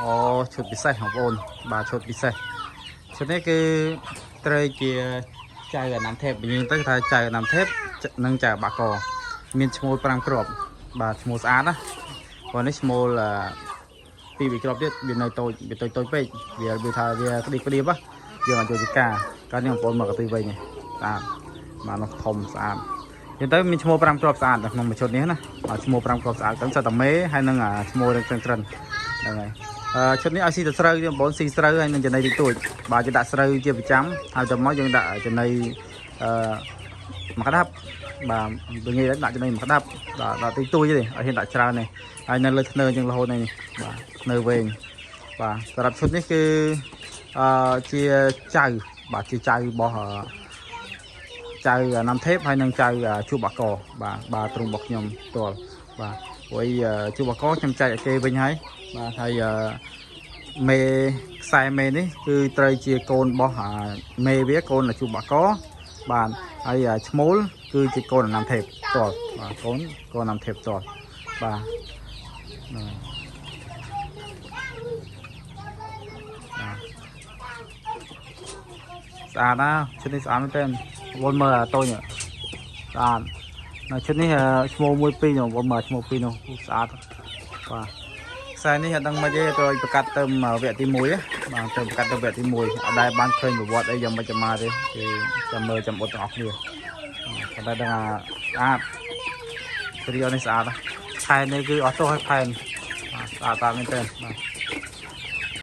អូឈុតពិសេសបងប្អូនបាទឈុតពិសេសឈុតនេះគឺត្រូវជាចៅអាណាមថេបយើងទៅថាចៅអាណាមថេបនិងចៅបាកមានឈ្មោល5គ្រាប់បាទឈ្មោលស្អាតណាព្រោះនេះឈ្មោលអឺពីរបីគ្រាប់ទៀតវានៅតូចវាតូចតូចពេកវាវាថាវាក្តៀបក្តៀបយើងអាចយកជាការកាលនេះបងប្អូនមកកទីវិញនេះស្អាតបាទនោះធំស្អាត និយាយទៅមានឈ្មោះ5គ្រាប់ស្អាតនៅក្នុងមួយឈុតនេះណាបាទឈ្មោះ5គ្រាប់ស្អាតហ្នឹងសិតតែមេហើយនឹងអាឈ្មោះនឹងត្រឹនត្រឹនហ្នឹងហើយអឺឈុតនេះឲ្យស៊ីទៅស្រូវទេបងប្អូនស៊ីស្រូវហើយនឹងចំណីតិចតួចបាទគេដាក់ស្រូវជាប្រចាំហើយទៅមកយើងដាក់ចំណីអឺមួយក្តាប់បាទដូចងាយដាក់ចំណីមួយក្តាប់បាទដាក់តិចតួចទេអត់ហ៊ានដាក់ច្រើនទេហើយនៅលើធ្នើអញ្ចឹងរហូតនេះបាទធ្នើវែងបាទសម្រាប់ឈុតនេះគឺអឺជាចៅបាទជាចៅរបស់អឺ ចៅណាំថេបហើយនិងចៅជួបបាកបាទបាទទ្រង់របស់ខ្ញុំផ្ទាល់បាទព្រោះអីជួបបាកខ្ញុំចែកឲ្យគេវិញហើយបាទហើយមេខ្សែមេនេះគឺត្រូវជាកូនរបស់មេវាកូនជួបបាកបាទហើយឈ្មោលគឺជាកូនណាំថេបផ្ទាល់បាទកូនកូនណាំថេបផ្ទាល់បាទបាទស្អាតណាស់ឈុតនេះស្អាតមែនទែនវល់មើលអាតូចនេះ ស្អាតនៅឈុតនេះឈ្មោះមួយពីរនោះបងមើលឈ្មោះពីរនោះស្អាតបាទខ្សែនេះអត់ដឹងមិនទេទៅឲ្យប្រកាសទៅវគ្គទី1បាទទៅប្រកាសទៅវគ្គទី1អត់ដែលបានឃើញប្រវត្តិអីយ៉ាងម៉េចចាំមកទេគេចាំមើលចាំអត់ទាំងអស់គ្នាប៉ុន្តែដឹងថាស្អាតសេរីនេះស្អាតផែននេះគឺអត់ទោសឲ្យផែនបាទស្អាតតាមមែនទែនបាទ។